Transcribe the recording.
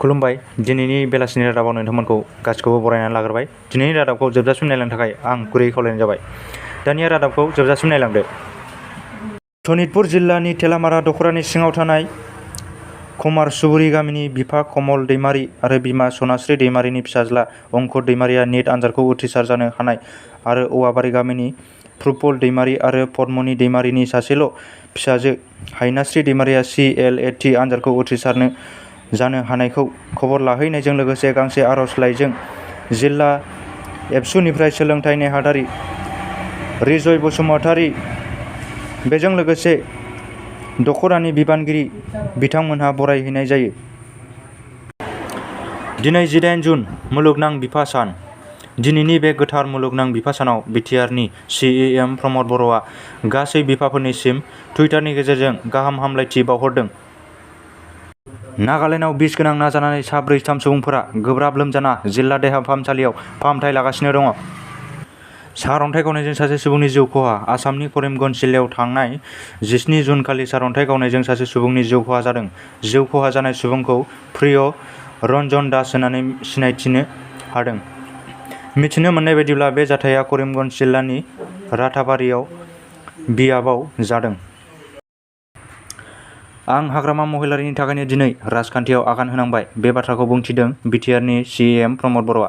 खुलुमबाय। दिनैनि बेलासिनि रादाबाव नोंथांमोनखौ गासिखौबो बरायनानै लाग्रोबाय। दिनैनि रादाबखौ जोबजासिम नायलांनो थाखाय आं गुरैयै खावलायनाय जाबाय। दानिया रादाबखौ जोबजासिम नायलांदो। सनितपुर जिल्लानि थेलामारा दख'रानि सिङाव थानाय खमारसुबुरि गामिनि बिफा कमल दैमारि आरो बिमा सनास्रि दैमारिनि फिसाज्ला अंकुर दैमारिया निट आनजादखौ उथ्रिसार जानो हानाय आरो औवाबारि गामिनि प्रफुल दैमारि आरो पद्मनि दैमारिनि सासेल' फिसाजो हायनास्रि दैमारिया CLAT आनजादखौ उथ्रिसारनो जानो हानायखौ खबर लाहैनायजों लोगोसे गांसे आर'जलाइजों जिल्ला एबसुनिफ्राय सोलोंथाइ नेहाथारि रिजय बसुमतारि बेजों लोगोसे दख'रानि बिबानगिरि बिथांमोनहा बरायहैनाय जायो। दिनै 18 जुन मुलुगनां बिफा सान। दिनैनि बे गोथार मुलुगनां बिफा सानाव बिटिआरनि CEM प्रमद बर'आ गासै बिफाफोरनिसिम टुइटारनि गेजेरजों गाहाम हामलायथि बावहरदों। नागालेन्डआव बिस गोनां ना जानानै सा 43 सुबुंफोरा गोब्राब लोमजाना जिल्ला देहा फाहामसालियाव फाहामथाय लागासिनो दङ। सारअन्थाइ गावनायजों सासे सुबुंनि जिउ खहा। आसामनि करिमगन्ज जिल्लायाव थांनाय 17 जुन खालि सारअन्थाइ गावनायजों सासे सुबुंनि जिउ खहा जादों। जिउ खहा जानाय सुबुंखौ प्रिय रन्जन दास होननानै सिनायथिनो हादों। मिथिनो मोननाय बायदिब्ला बे जाथाया करिमगन्ज जिल्लानि राताबारियाव बियाबाव जादों। आं हाग्रामा महिलारिनि थाखायनो दिनै राजखान्थियाव आगान होनांबाय। बे बाथ्राखौ बुंथिदों बिटिआरनि CEM प्रमद बर'आ।